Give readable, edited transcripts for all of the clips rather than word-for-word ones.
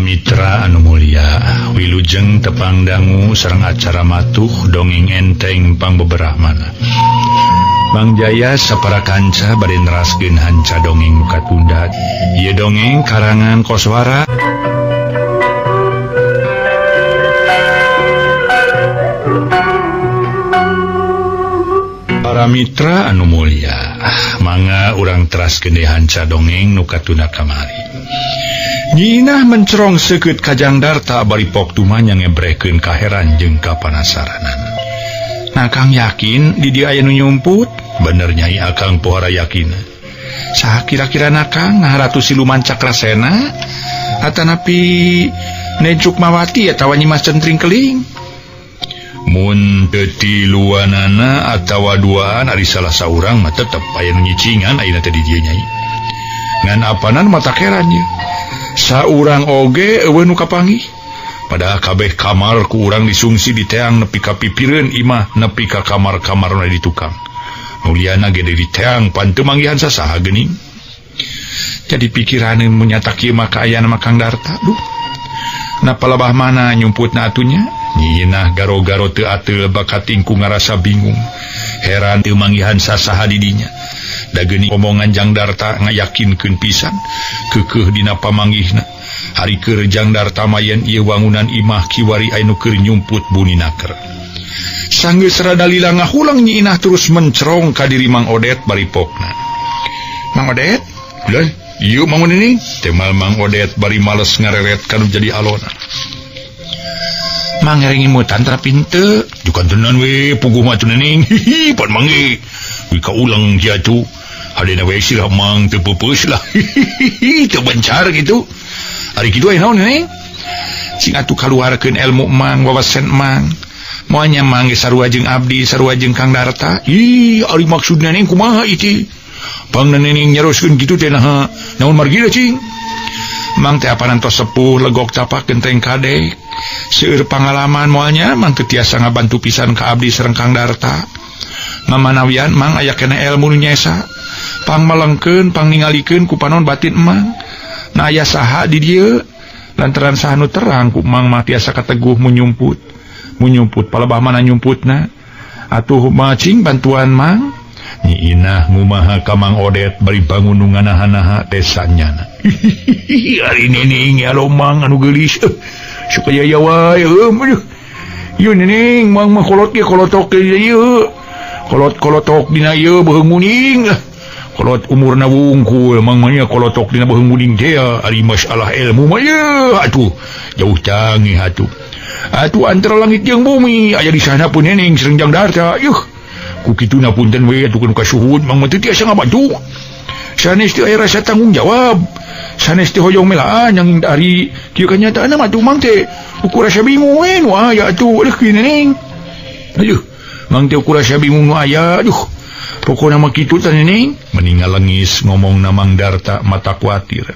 Mitra anu mulia, wilujeng tepang dangu sareng acara matuh dongeng enteng pangbeberahmana. Mang Jaya sapara kanca bade neraskeun hanca dongeng nu katunda. Ieu dongeng karangan Koswara. Para mitra anu mulia, mangga urang teraskeun deui hanca dongeng nu katunda kamari. Nyinah mencerong seukeut ka Jang Darta bari pok tumanya ngebrekeun kaheran jeung kapanasaranan. Nah, Kang yakin di dieu aya nu nyumput? Bener Nyai, Akang pohara yakin. Saha kira-kira na Kang nah Ratu Siluman Cakrasena atanapi Nejuk Mawati atawa Nyi Mas Centring Keling? Mun teu tiluanana atawa duaan ari salah saurang mah tetep aya nu nyicingan ayeuna teh di dieu Nyai. Ngan apanan mata keran ye. Saurang oge eueuh nu kapanggih. Padahal kabeh kamar ku urang disungsi di teang nepi ka pipireun imah nepi ka kamar-kamarna di tukang. Nu liana ge di teang pan teu manggihan sasaha geuning. Jadi pikiraneun mun nyata kieu mah kaayaan mah Kang Darta. Duh. Napa lebah mana nyumputna atunya? Nyinah garo-garo teu ateul bakating ku ngarasa bingung. Heran teu manggihan sasaha di dinya. Da geuning omongan Jang Darta ngayakinkeun pisan keukeuh dina pamanggihna. Hari keur Jang Darta mayen ieu wangunan imah kiwari aya nu keur nyumput buni naker. Sanggeus rada lila ngahulang Nyi Inah terus mencerong ka diri Mang Odet bari pokna. Mang Odet, leuh, ieu Mang ini temal Mang Odet bari males ngareret kanu jadi alona. Mang ngiring imutan tara pinte, jukan tenan we puguh mah cenah hihi pan mangge. Wih kaulang jatuh. Hadena we sirah mang teu peupeus lah. Hihihi teu bencar gitu. Ari kitu aya naon Neng? Cing atuh kaluarkeun ilmu mang wawasan mang. Moal nya mang ge sarua jeung abdi, sarua jeung Kang Darta. Ih, ari maksudna Neng kumaha ieu? Pangna Neng nyaroskeun kitu teh naha? Naon margina cing? Mang teh apanan tos sepuh legok capak genteng kadek. Seueur pangalaman moal nya mang teu tiasa ngabantu pisan ka abdi sareng Kang Darta. Mamanawian mang aya keneh ilmu nu nyesa. Pang melengkeun, pang ningalikeun ku panon batin emang. Nah aya saha di dieu? Lantaran saha nu terang ku mang mah tiasa kateguh munyumput. Munyumput palebah mana nyumputna? Atuh macing bantuan mang. Nyi Inah ngumaha ka Mang Odet bari bangun nu nganaha-naha teh sanyana. Hihihi ari nining ya mang anu geulis. Sok aya wae aduh. Ieu nining mang mah kolot ge kolotok ge ieu. Kolot-kolotok dina ieu beuheung muning. Kolot umurna wungkul mang mah nya kolotok dina beuheung muning teh ari masalah ilmu mah ye atuh jauh canggih atuh. Atuh antara langit jeung bumi aya di sana pun nening sareng Jang Darta. Yuh ku kituna punten we atuh nu kasuhun mang mah teu tiasa ngabantu. Sanes teu aya rasa tanggung jawab. Sanes teu hoyong melaan yang ari kieu kanyataanna mah atuh mang teh ukur rasa bingung we nu aya atuh aduh kieu nening. Aduh mang teh ukur rasa bingung nu aya aduh. Pokona mah kitu teh nening. Meninggal lengis ngomong na Mang Darta mata kuatir.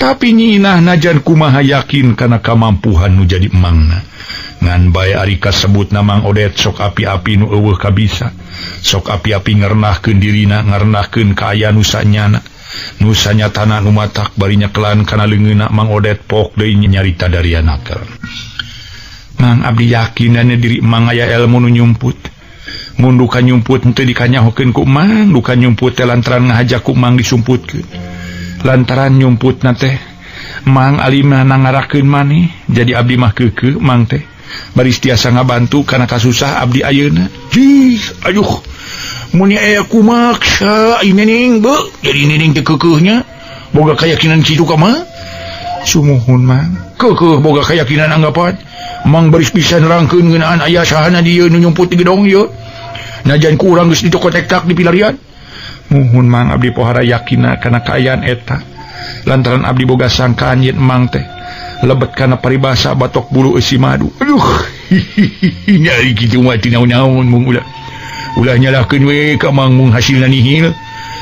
Tapi Nyi Inah najan kumaha yakin kana kamampuhan nu jadi emangna. Ngan bae ari kasebut na Mang Odet sok api-api nu eueuh kabisa. Sok api-api ngernahkeun dirina, ngernahkeun kaayaan nu sanyana. Nu sanyatana nu matak bari nyekelan kana leungeunna Mang Odet pok deui nyarita daria naker. Mang abdi yakin dana diri emang aya ilmu nu nyumput. Mun duka nyumput henteu dikanyahokeun ku emang, duka nyumput teh lantaran ngahaja ku emang disumputkeun. Lantaran nyumputna teh mang alimna ngarakeun maneh, jadi abdi mah keukeuh mang teh. Baris tiasa ngabantu kana kasusah abdi ayeuna. Jih, aduh. Mun aya kumaksa ieu nening beuh, jadi nening teh keukeuhnya. Boga keyakinan kitu ka mah? Sumuhun mang. Keukeuh boga keyakinan anggapan. Mang baris bisa nerangkeun ngeunaan aya sahana dieu nu nyumput di gedong ieu. Najan ku urang geus ditokotektak di pilarian. Muhun mang abdi pohara yakina kana kaayaan eta. Lantaran abdi boga sangkaan yen emang teh lebet kana paribasa batok bulu eusi madu. Aduh, nyari kitu mah teu naon-naon mung ulah. Ulah nyalahkeun we ka mang mung hasilna nihil.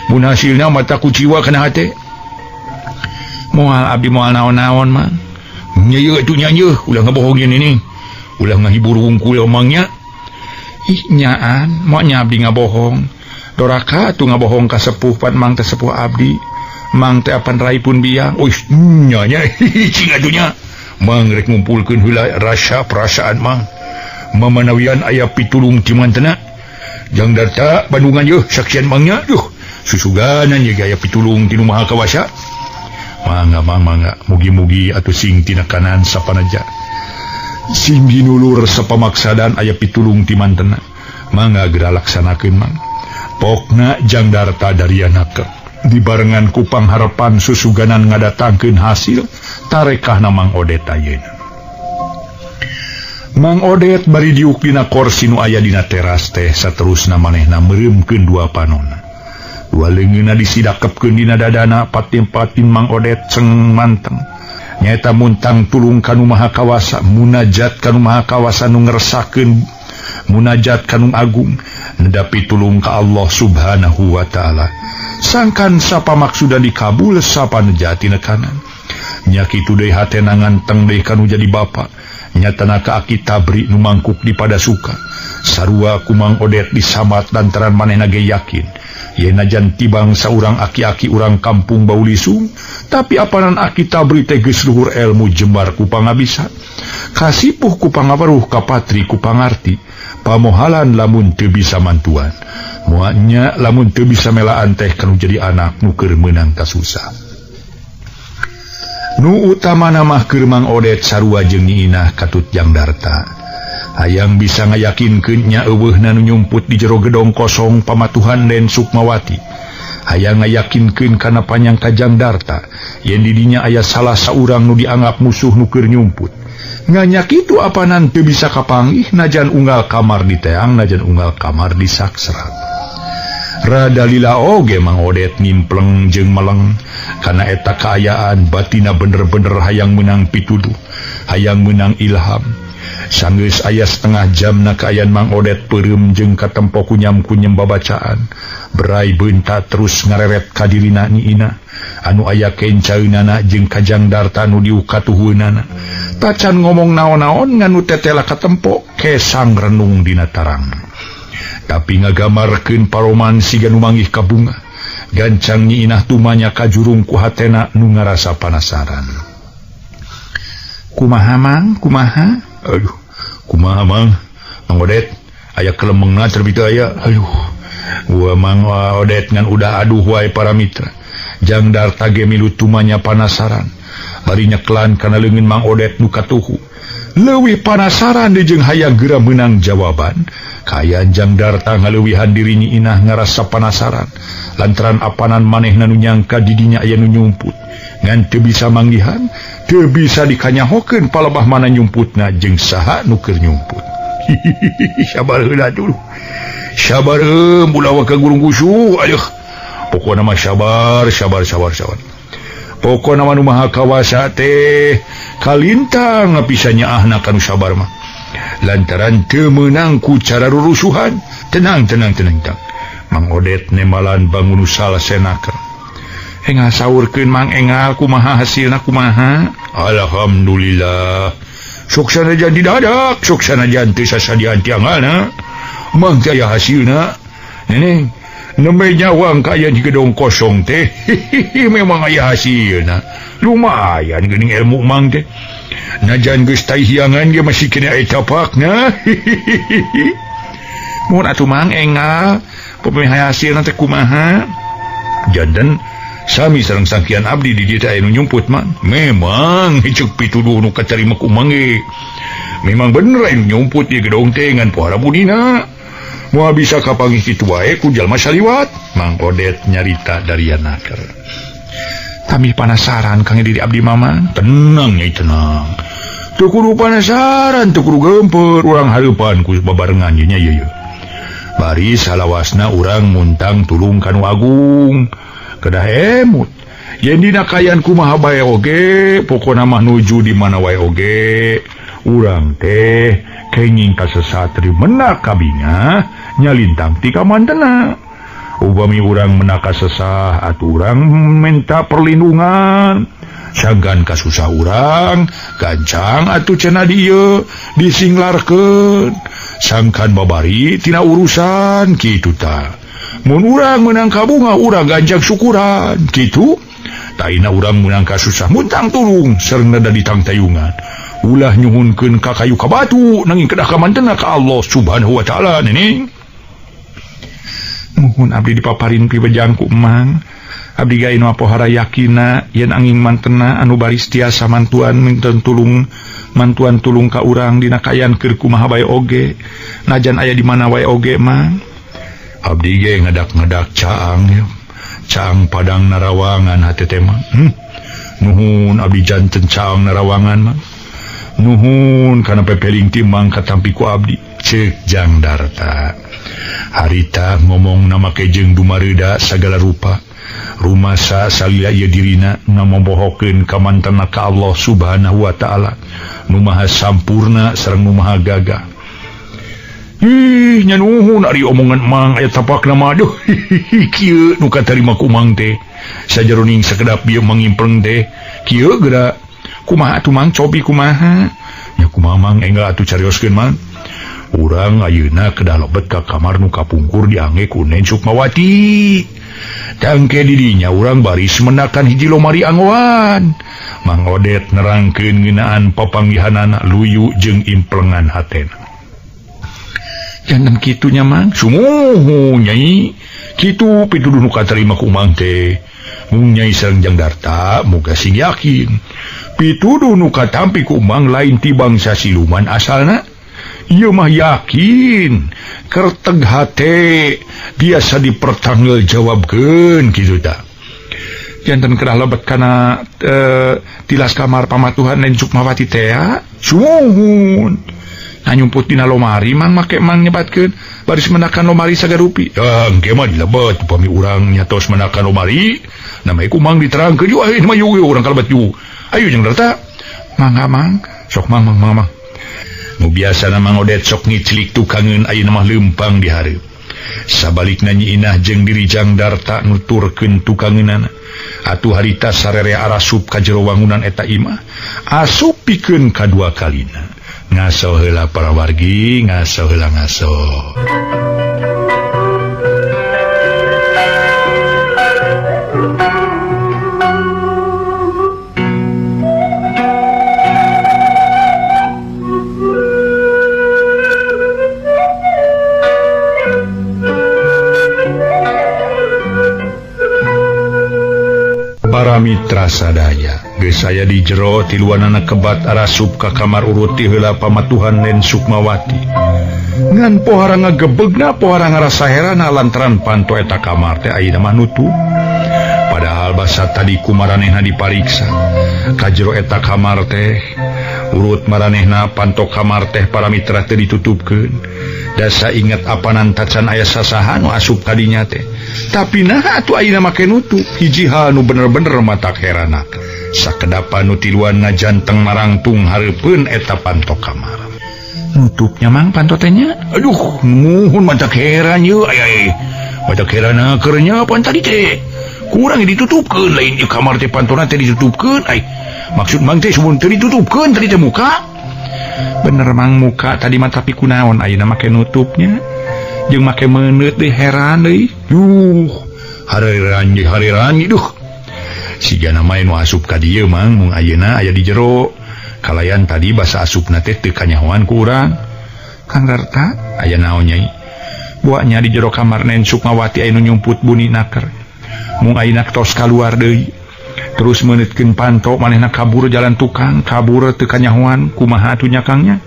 Mun hasilna mata kuciwa kana hate. Moal abdi moal naon-naon mang. Nya ieu atuh nya ieu ulah ngabohong yen ini. Ulah ngahibur wungkul emangnya. Ih nyaan, moal nya abdi ngabohong. Doraka atuh ngabohong ka sepuh pan mang teh sepuh abdi. Mang teh apan rai pun biang. Uih nya nya cing atuh nya. Mang rek ngumpulkeun heula rasa perasaan mang. Mamanawian aya pitulung ti mantena. Jang Darta Bandungan yeuh saksian mangnya duh susuganan ye gaya pitulung ti nu Maha Kawasa. Mangga mang mangga mugi-mugi atuh sing tina kanan sapanaja. Sing ginulur sapamaksadan aya pitulung ti mantena. Mangga geura laksanakeun mang. Pokna Jang Darta darianaka dibarengan ku pangharepan susuganan ngadatangkeun hasil tarekahna Mang Odet ayeuna. Mang Odet bari diuk dina korsi nu aya dina teras teh saterusna manehna meureumkeun dua panona. Dua leungeunna disidakepkeun dina dadana patin-patin Mang Odet ceng manteng. Nyaeta muntang tulung ka nu Maha Kawasa, munajat ka nu Maha Kawasa nu ngersakeun munajat ka nu agung, nedapi tulung ka Allah Subhanahu wa taala. Sangkan sapa maksudan dikabul sapa nejati nekanan. Nya kitu deui hatena nganteng deui ka nu jadi bapa. Nyatana ka aki Tabri nu mangkuk di padasuka. Sarua ku Mang Odet disamat lantaran manehna ge yakin yen najan tibang saurang aki-aki urang kampung Baulisung, tapi apanan aki Tabri teh geus luhur ilmu jembar ku pangabisa. Kasipuh ku pangaweruh kapatri ku pangarti. Pamohalan lamun teu bisa mantuan. Moalnya lamun teu bisa melaan teh kanu jadi anak nu keur meunang kasusah. Nu utamana mah keur Mang Odet sarua jeung Nyi Inah katut Jang Darta. Hayang bisa ngayakinkeun nya euweuhna nu nyumput di jero gedong kosong pamatuhan Den Sukmawati. Hayang ngayakinkeun kana panyangka Jang Darta yen di dinya aya salah saurang nu dianggap musuh nu keur nyumput. Nganya kitu apanan teu bisa kapanggih najan unggal kamar di teang najan unggal kamar di saksra. Rada lila oge Mang Odet ngimpleng jeung meleng kana eta kaayaan batina bener-bener hayang meunang pituduh, hayang meunang ilham. Sanggeus aya setengah jamna kaayaan Mang Odet peureum jeung katempo kunyam-kunyem babacaan. Berai beunta terus ngareret ka dirina Nyi Inah anu aya kencaeunana jeung ka Jang Darta nu diuk katuhueunana. Tacan ngomong naon-naon ngan nu tetela katempo kesang renung dina tarang. Tapi ngagamarkeun paroman siga nu manggih ka bunga. Gancang Nyi Inah tumanya kajurung ku hatena nu ngarasa panasaran. Kumaha Mang, kumaha? Aduh, kumaha Mang? Mang Odet, aya kelemengna terbit aya. Aduh, gua Mang Odet ngan udah aduh wae para mitra. Jang Darta ge milu tumanya panasaran. Bari nyeklan kana leungeun Mang Odet nu katuhu. Leuwih panasaran deui jeung hayang geura meunang jawaban. Kaayaan Jang Darta ngaleuwihan diri Nyi Inah ngarasa panasaran lantaran apanan manehna nu nyangka di dinya aya nu nyumput. Ngan teu bisa manggihan, teu bisa dikanyahokeun palebah mana nyumputna jeung saha nu keur nyumput. Sabar heula dulu. Sabar ulah waka gurung gusuh. Aduh. Pokona mah sabar, sabar, sabar, sabar. Pokona mah nu Maha Kawasa teh kalintang bisa nyaahna kanu sabar mah. Lantaran teu meunang ku cara rurusuhan. Tenang, tenang, tenang, tenang. Mang Odet nemalan bangun salasenaker. Engal saurkeun Mang engal kumaha hasilna kumaha? Alhamdulillah. Sok sanajan didadak, sok sanajan teu sasadian tiangalna. Mang teh aya hasilna. Neneng, nembe nyawang ka aya di gedong kosong teh. Memang aya hasilna. Lumayan geuning ilmu Mang teh. Najan geus tai hiangan ge masih kena aya capakna. Mun atuh Mang engal pupami hasilna teh kumaha? Janten sami sareng sangkian abdi di dieu teh aya nu nyumput Mang. Memang ceuk pituduh nu katarima ku Mang ge. Memang bener aya nu nyumput di gedong teh ngan pohara budina. Moal bisa kapanggih kitu wae ku jalma saliwat. Mang Odet nyarita darianaker. Tami panasaran kang diri abdi mama. Tenang nyai tenang. Teu kudu panasaran, teu kudu geumpeur, urang hareupan ku babarengan ye nya ieu ye. Bari salawasna urang muntang tulung ka nu agung. Kedah emut. Yen dina kaayaan kumaha bae oge, pokona mah nuju di mana wae oge. Urang teh kenging kasesatri menak kabinga nyalintang ti kamantena. Upami urang menak kasesah atuh urang minta perlindungan. Sangkan kasusah urang gancang atuh cenah dieu disinglarkeun. Sangkan babari tina urusan kitu ta. Mun urang meunang kabunga urang gancang syukuran kitu. Taina urang meunang kasusah muntang tulung sareng nada ditangtayungan. Ulah nyuhunkeun ka kayu ka batu nanging kedah kamantena ka Allah Subhanahu wa taala Neneng. Muhun abdi dipaparin piwejang ku Emang. Abdi gae nu apohara yakina yen angin mantena anu baris tiasa mantuan minten tulung mantuan tulung ka urang dina kaayaan keur kumaha bae oge najan aya di mana wae oge Mang. Abdi ge ngadak-ngadak caang ya. Caang padang narawangan hate teh mah. Nuhun abdi janten caang narawangan mah. Nuhun kana pepeling timang katampi ku abdi ceuk Jang Darta. Harita ngomong namake jeung dumareuda sagala rupa. Rumasa salila ieu dirina ngamombohokeun ka mantena ka Allah Subhanahu wa taala nu maha sampurna sareng nu maha gagah. Ih nya nuhun ari omongan Mang aya tapakna mah aduh kieu nu katarima ku Mang teh. Sajeroning sakedap ieu mangimpreng teh kieu geura kumaha atuh Mang cobi kumaha? Nya kumaha Mang enggal atuh carioskeun Mang. Urang ayeuna kedah lebet ka kamar nu kapungkur diangge ku Nen Sukmawati. Tangke didinya urang baris menakan hiji lomari anggoan. Mang Odet nerangkeun ngeunaan papanggihanana luyu jeung implengan hatena. Jangan kitu nya Mang. Sumuhun nyai. Kitu pituduh nu katarima ku Mang teh. Mung nyai sareng Jang Darta moga sing yakin. Pituduh nu katampi ku Mang lain ti bangsa siluman asalna. Ieu mah yakin kerteg hate biasa dipertanggungjawabkeun kitu tah. Janten kedah lebet kana tilas kamar pamatuhan Nen Sukmawati teh. Sumuhun. Nah nyumput dina lomari Mang make Mang nyebatkeun baris menakan lomari sagarupi. Ya engke mah dilebet upami urang nyatos menakan lomari nama iku Mang diterangkeun yu ayeuna mah yu urang kalebet yu. Ayo Jang Darta. Mangga Mang, sok Mang Mang Mang. Nu biasana Mang Odet sok ngiclik tukangeun ayeuna mah leumpang di hareup. Sabalikna Nyi Inah jeung diri Jang Darta nuturkeun tukangeunana. Atuh harita sarerea arasup ka jero wangunan eta imah, asup pikeun kadua kalina. Ngaso heula para wargi, ngaso heula ngaso. Para mitra sadaya, geus aya di jero tiluanana kebat arasup ka kamar urut ti heula pamatuhan Nen Sukmawati. Ngan pohara ngagebegna pohara ngarasa herana lantaran panto eta kamar teh ayeuna mah nutup. Padahal basa tadi ku maranehna dipariksa. Ka jero eta kamar teh urut maranehna panto kamar teh para mitra teh ditutupkeun. Dasa inget apanan tacan aya sasaha nu asup ka dinya teh. Tapi nah atuh ayeuna make nutup hiji hal nu bener-bener matak herana. Sakedapan nu tiluan ngajanteng marangtung hareupeun eta panto kamar. Nutupnya Mang panto teh nya? Aduh, nuhun matak heran ye aya. Matak herana keur nya pan tadi teh. Kurang ditutupkeun lain di kamar teh pantona teh ditutupkeun ai. Maksud Mang teh sumun teu ditutupkeun tadi teh muka. Bener Mang muka tadi mah tapi kunaon ayeuna make nutupnya. Jeung make meuneut deui heran deui. Duh, hareran ye hareran duh. Sigana mah nu asup ka dieu Mang mung ayeuna aya di jero. Kalayan tadi basa asupna teh teu kanyahoan ku urang. Kang Darta aya naon nyai? Buaknya di jero kamar Nen Sukmawati aya nu nyumput buni naker. Mung ayeuna tos kaluar deui. Terus meuneutkeun panto manehna kabur jalan tukang, kabur teu kanyahoan kumaha atuh nya Kang nya?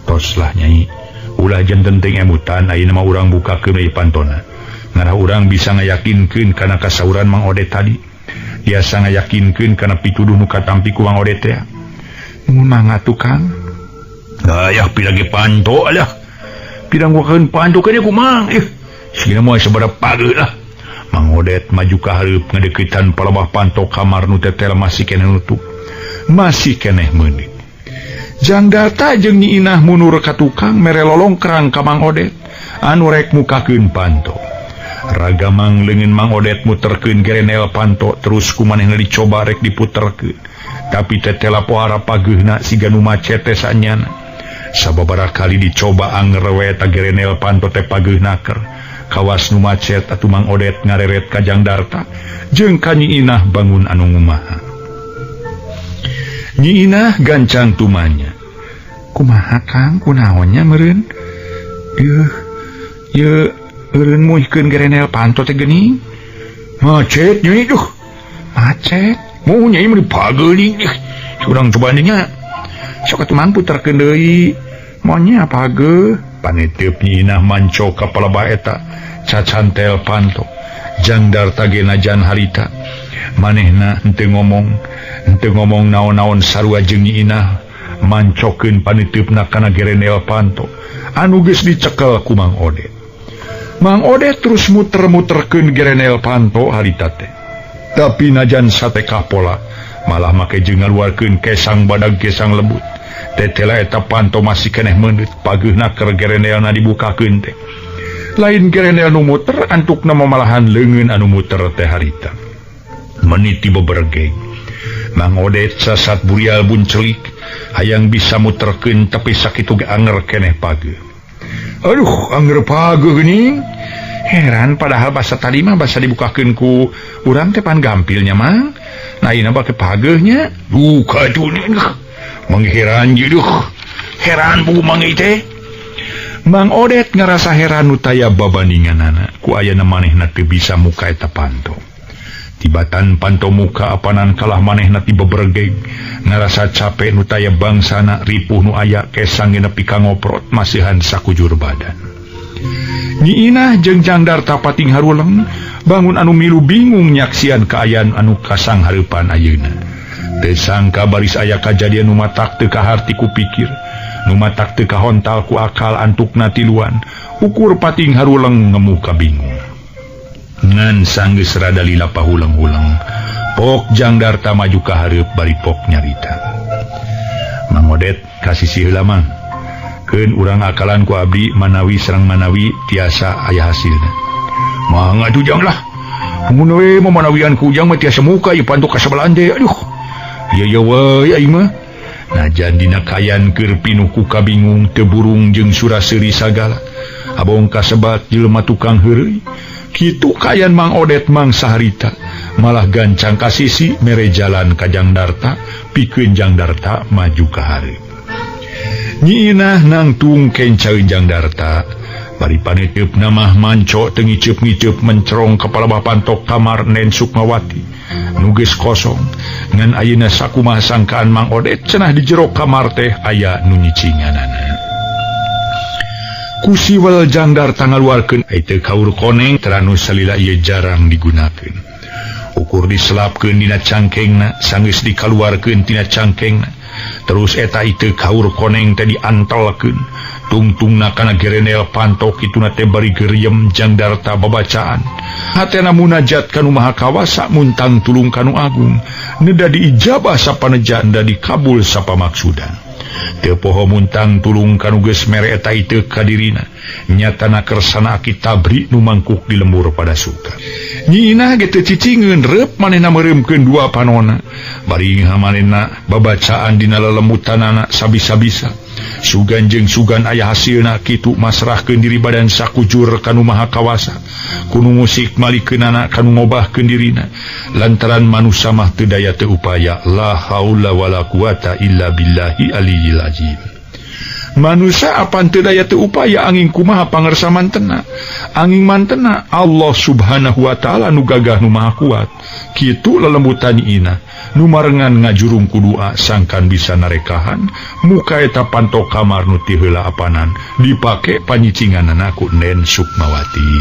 Tos lah nyai. Ulah janten teuing emutan ayeuna mah urang bukakeun deui pantona. Ngarah urang bisa ngayakinkeun kana kasauran Mang Odet tadi. Biasa ngayakinkeun kana pituduh nu katampi ku Mang Odet teh. Mun mangga tukang. Dayah pira ge panto alah. Pirang wakeun panto kene ku Mang. Ih, sigana moal sabaraha pageuh lah. Mang Odet maju ka hareup ngadeuketan palebah panto kamar nu tetel masih keneh nutup. Masih keneh meunit. Jang Darta jeung Nyi Inah mundur ka tukang mere lolongkrang ka Mang Odet anu rek mukakeun panto. Ragamang leungeun Mang Odet muterkeun gerenel panto terus ku manehna dicoba rek diputerkeun. Tapi tetela pohara pageuhna siga nu macet teh sanyana. Sababaraha kali dicoba anger we eta gerenel panto teh pageuh naker. Kawas nu macet atuh Mang Odet ngareret ka Jang Darta. Jeung ka Nyi Inah bangun anu ngumaha. Nyi Inah gancang tumanya. Kumaha Kang kunaonnya meureun? Yeuh, yeuh eureun muihkeun gerenel panto teh geuning. Macet nyi duh. Macet. Mu nyai mah dipageuning. Urang coba nya. Sok atuh mang puterkeun deui. Monya pageuh. Paniteup Nyi Inah manco ka palebah eta cacantel panto. Jang Darta ge najan harita. Manehna henteu ngomong naon-naon sarua jeung Nyi Inah mancokeun paniteupna kana gerenel panto anu geus dicekel ku Mang Odet. Mang Odet terus muter-muterkeun gerenel panto harita teh. Tapi najan satekah pola malah make jeung ngaluarkeun kesang badag kesang lembut. Tetela eta panto masih keneh meundeut pageuna keur gerenelna dibukakeun teh. Lain gerenel nu muter antukna malahan leungeun anu muter teh harita. Meniti bebergeng. Mang Odet sasat burial buncelik hayang bisa muterkeun tapi sakitu ge anger keneh pageuh. Aduh, anger pageuh geuning. Heran padahal basa tadi mah basa dibukakeun ku urang teh pan gampilnya mang. Nah ayeuna bake pageuhnya. Duh kaduning. Mang heran ye duh. Heran bu mang teh. Mang Odet ngarasa heran nu taya babandinganana ku ayana manehna teu bisa muka eta panto. Tibatan panto muka apanan kalah manehna ti bebergeg ngarasa capek nu taya bangsana ripuh nu aya kesang ge nepi ka ngoprot masihan sakujur badan. Nyi Inah jeung Jang Darta pating haruleng bangun anu milu bingung nyaksian kaayaan anu kasang hareupan ayeuna. Teu sangka baris aya kajadian nu matak teu kaharti ku pikir. Nu matak teu kahontal ku akal antukna tiluan ukur pating haruleng ngemu kabingung. Ngan sanggeus rada lila pahuleng-huleng pok Jang Darta maju ka hareup bari pok nyarita. Mang Odet kasisi heula mang. Keun urang akalan ku abdi manawi sareng manawi tiasa aya hasilna. Mang atuh jang lah. Mun we mamanawian ku ujang mah tiasa muka ieu panto ka sabelah teh. Aduh. Ieu ye we aing mah. Najan dina kayan keur pinuh ku kabingung teu burung jeung sura-seuri sagala. Abong kasebat jelema tukang heureuy. Kitu kayan Mang Odet mang saharita malah gancang ka sisi mere jalan ka Jang Darta pikeun Jang Darta maju ka hareup. Nyi Inah nangtung kencaeun Jang Darta bari paniteupna mah manco teu ngiceup-ngiceup mencerong ka palebah pantok kamar Nen Sukmawati nu geus kosong. Ngan ayeuna sakumaha sangkaan Mang Odet cenah di jero kamar teh aya nu nyicinganana. Ku siwel Jang Darta ngaluarkeun teu kaur koneng teranu salila ieu jarang digunakeun. Ukur diselapkeun dina cangkengna sanggeus dikaluarkeun tina cangkengna terus eta iteu kaur koneng teh diantelkeun tungtungna kana gerenel panto kituna teh bari geriem Jang Darta babacaan. Hatena munajat kanu Maha Kawasa muntang tulung kanu Agung neda diijabah sapaneja nda dikabul sapamaksudan. Teu poho muntang tulung kanu geus mere eta iteu kadirina nyatana kersana aki tabri nu mangkuk di lembur pada suka. Nyi Inah ge teu cicingeun reup manehna meureumkeun dua panona bari manehna babacaan dina lelemutanana sabisa-bisa. Sugan jeung sugan aya hasilna kitu masrahkeun diri badan sakujur kanu Maha Kawasa kunu musik malikeunana kanu ngobahkeun dirina lantaran manusa mah teu daya teu upaya la haula wala quwata illa billahi aliyil azim. Manusa apan teu daya teu upaya angin kumaha pangersa mantena angin mantena Allah subhanahu wa ta'ala nu gagah nu maha kuat. Kitu lelembutan Inah nu marengan ngajurung ku doa sangkan bisa narekahan muka eta panto kamar nu ti heula apanan dipake panyicinganana ku Nen Sukmawati.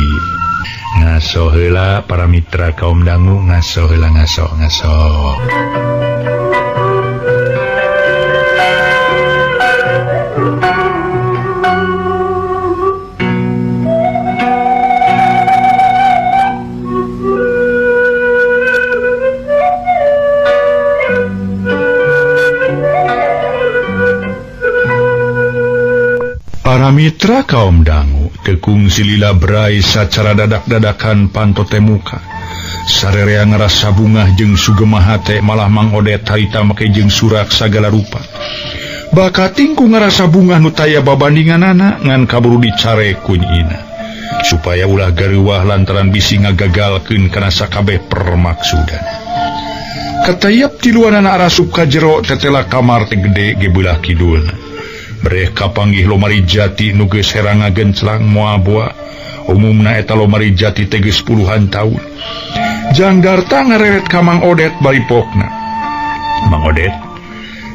Ngaso heula para mitra kaum dangu ngaso heula ngaso ngaso. Para mitra kaum dangu tekung silila brai sacara dadak-dadakan panto temuka. Sarerea ngerasa bungah jeung sugemah hate malah Mang Odet harita make jeung surak sagala rupa. Bakating ku ngerasa bungah nu taya babandinganana ngan kaburu dicare ku Nyi Inah. Supaya ulah gareuwah lantaran bisi ngagagalkeun kana sakabeh permaksudan. Katayap tiluanana arasup ka jero tetela kamar teh gede ge beulah kidulna. Breh kapanggih lomari jati nu geus herang ngagenclang moal boa. Umumna eta lomari jati teh geus puluhan taun. Jang Darta ngareret ka Mang Odet bari pokna. Mang Odet,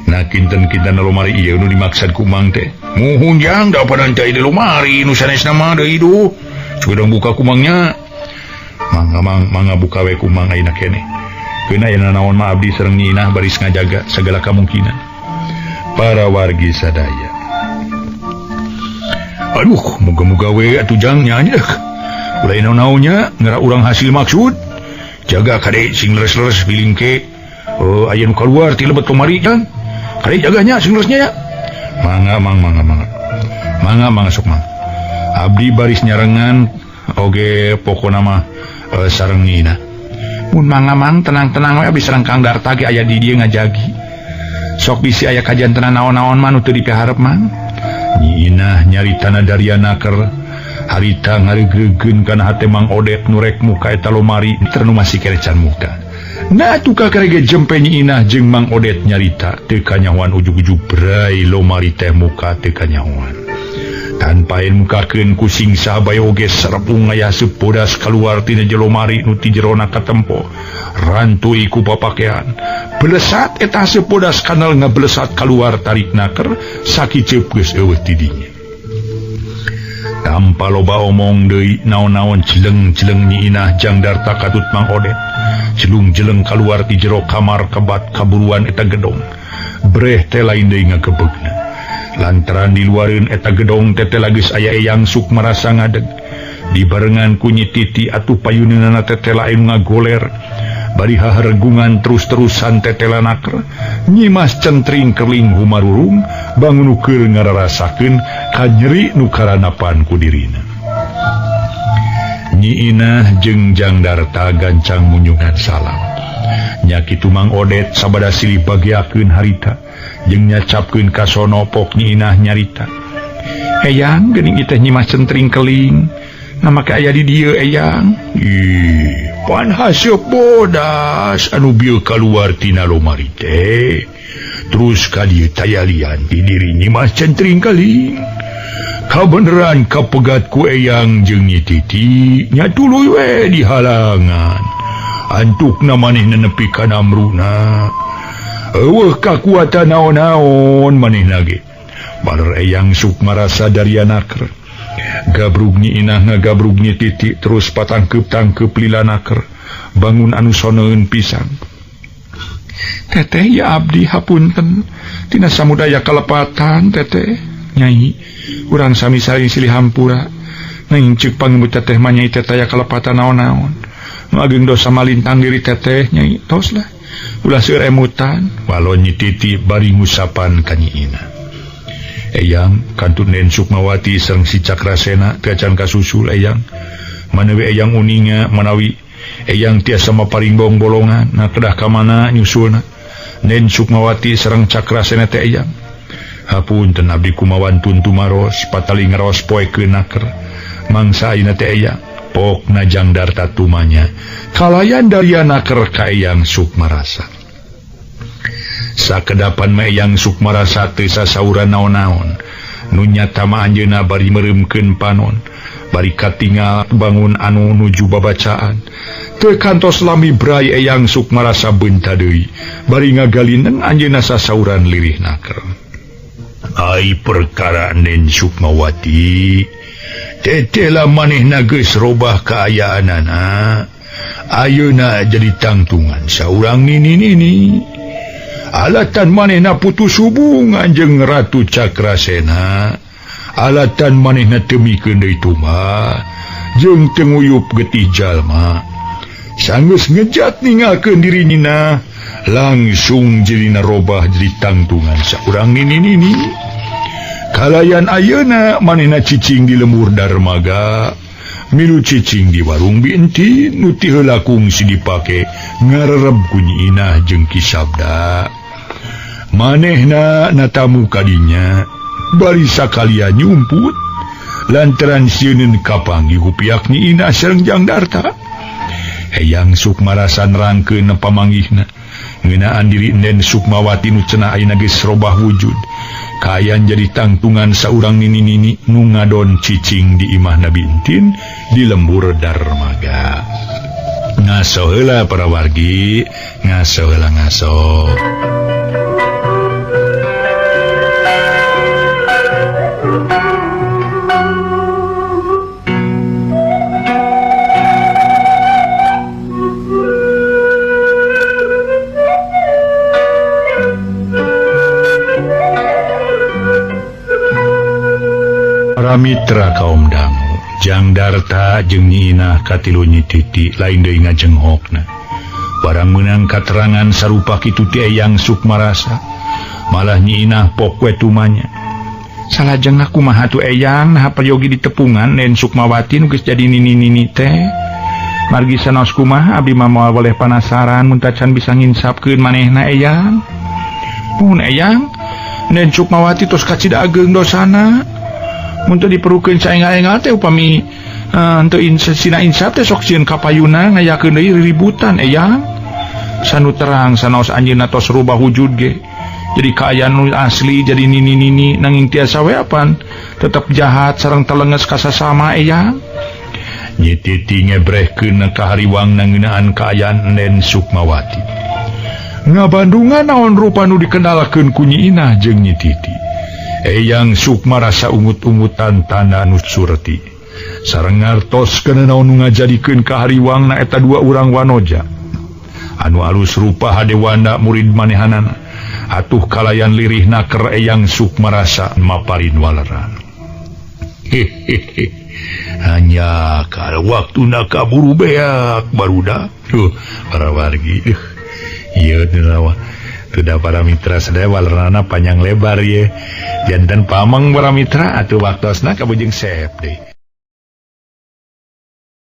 nah kinten-kinten lomari ieu nu dimaksad ku Mang teh. Muhun jang da padan cai di lomari nu sanesna mah deui duh. Cudang buka ku Mangnya. Mangga Mang, mangga buka we ku Mang ayeuna keneh. Keuna aya naon mah abdi sareng Nyi Inah baris ngajaga segala kamungkinan. Para wargi sadaya. Aduh, muga-muga we atuh jang nya nya. Ulah naon-naonnya ngera urang hasil maksud. Jaga kade sing leres-leres bilingke. Oh, aya nu kaluar ti lebet kamari jang. Kade jaganya sing leresnya ya. Mangga Mang, mangga mangga. Mangga mangga sok Mang. Abdi baris nyarengan oge pokona mah sareng Nyi Inah. Mun mangga Mang tenang-tenang we abdi sareng Kang Darta ge aya di dieu ngajagi. Sok bisi aya kajantenan naon-naon mah nu teu dipiharep Mang. Nyi Inah nyaritana Daria naker harita ngareugreugkeun kana hate Mang Odet nu rek muka eta lomari ternu masih kerecan muka. Nah tukang karege jempe Nyi Inah jeung Mang Odet nyarita teu kanyahoan ujug-ujug brai lomari teh muka teu kanyahoan. Tanpa mukakeun ku sing saha bae oge serepung aya bodas kaluar tina lomari nu ti jerona katempo. Rantui ku papakean. Belesat eta bodas kanal ngabelesat kaluar tarik naker sakiceup geus eueuh ti dinya. Tanpa loba omong deui naon-naon jeleng-jeleng Nyi Inah Jang Darta katut Mang Odet. Jelung-jeleng kaluar ti jero kamar kebat kaburuan eta gedong. Breh teh lain deui ngagebegna. Lantaran diluareun eta gedong teh geus aya Eyang Sukmarasa ngadeg. Dibarengan ku Nyi Titi atuh payuneunana tetela anu ngagoler. Bari haharegungan terus-terusan tetela naker. Nyimas centring keling humarurung bangun keur ngararasakeun kanyeri nu karanapan ku dirina. Nyi Inah jeung Jang Darta gancang munyungan salam. Nya kitu Mang Odet sabada silih bagiakeun harita jeung nyacapkeun ka sono pok Nyi Inah nyarita. Eyang geuning ieu teh Nyimas centring keling. Nama ke aya di dieu Eyang. Ih, pan haseup bodas anu bieu kaluar tina lomari teh. Terus ka dieu tayalian ti diri Nyimas centring keling. Kabeneran kapegat ku Eyang jeung Nyi Titi nya tuluy we dihalangan. Antukna manehna nepi ka namruna. Eueuh kakuatan naon-naon manehna ge. Baler Eyang Sukmarasa daria naker. Gabrug Nyi Inah ngagabrug Nyi Titi terus patangkeup-tangkeup lila naker. Bangun anu soneun pisan. Teteh ya abdi hapunten tina samudaya kalepatan teteh. Nyai urang sami saling silih hampura. Nanging ceuk pangemut teteh mah nyai teteh aya kalepatan naon-naon. Nu ageng dosa malintang diri teteh nyai tos lah. Ulah seueur emutan. Walon Nyi Titi bari ngusapan ka Nyi Inah. Eyang kantun Den Sukmawati sareng si Cakrasena teu acan kasusul Eyang. Manawi Eyang uninga manawi Eyang tiasa maparingbong bolongan nah kedah ka mana nyusulna. Den Sukmawati sareng Cakrasena teh Eyang. Hapunten abdi kumawantun tumaros patali ngaraos poekeun naker. Mangsa ayeuna teh Eyang pokna Jang Darta tumanya. Kalayan daria naker ka Eyang Sukmarasa. Sakedapan mah Eyang Sukmarasa teu sasauran naon-naon. Nu nyata mah anjeunna bari meureumkeun panon, bari katingal bangun anu nuju babacaan. Teu kantos lami brai Eyang Sukmarasa beunta deui, bari ngagalineng anjeunna sasauran lirih naker. Ai perkara Nen Sukmawati, tetela manehna geus robah kaayaanana. Ayeuna jadi tangtungan saurang nini-nini. Alatan manehna putus hubungan jeung Ratu Cakrasena. Alatan manehna teu mikeun deui tumbal jeung teu nguyup getih jalma. Sanggeus ngejat ninggalkeun diri Nina, langsung jirina robah jadi tangtungan saurang nini-nini. Kalayan ayeuna manehna cicing di lembur darmaga, milu cicing di warung binti nu ti heula kungsi dipake ngarereb ku Nyi Inah jeung Ki Sabda. Manehna natamu kadinya bari sakalian nyumput. Lantaran sieun kapanggih ku pihak Nyi Inah sareng Jang Darta. Eyang Sukmarasa nerangkeun pamanggihna ngeunaan diri Enden Sukmawati nu cenah ayeuna geus robah wujud. Kaayaan jadi tangtungan saurang nini-nini nu ngadon cicing di imah Nabi Entin di lembur Darmaga. Ngaso heula para wargi, ngaso heula ngaso. Para mitra kaum dangu, Jang Darta jeung Nyi Inah katilu Nyi Titi lain deui ngajenghokna. Barang meunang katerangan sarupa kitu ti Eyang Sukmarasa, malah Nyi Inah pok we tumanya. Salajengna kumaha tuh Eyang, naha peryogi ditepungan Den Sukmawati nu geus jadi nini-nini teh. Margi sanaos kumaha abdi mah moal boleh panasaran mun tacan bisa nginsapkeun manehna Eyang. Mun Eyang, Den Sukmawati tos kacida ageng dosana. Mun teu diperlukeun saengal-engal teh upami henteu sina insap teh sok sieun kapayuna ngayakeun deui riributan Eyang. Sanu terang sanaos anjeunna tos rubah wujud ge. Jadi kaayaan nu asli jadi nini-nini nanging tiasa we apan tetep jahat sareng telenges ka sasama Eyang. Nyi Titi ngebrehkeun ka hariwangna ngeunaan kaayaan Enden Sukmawati. Ngabandungan naon rupa nu dikenalkeun ku Nyi Inah jeung Nyi Titi. Eyang Sukmarasa ungut-ungutan tanda nu surti. Sareng ngartos kana naon nu ngajadikeun ka hariwangna eta dua urang wanoja. Anu alus rupa hadewana murid manehanana. Atuh kalayan lirih naker Eyang Sukmarasa maparin waleran. Hehehe. Hanya kalau waktuna kaburu beak barudak. Duh, para wargi. Ieu teu Sudah para mitra sadaya walerana panjang lebar ye. Janten pameng para mitra atuh waktosna kabujeng sep deui.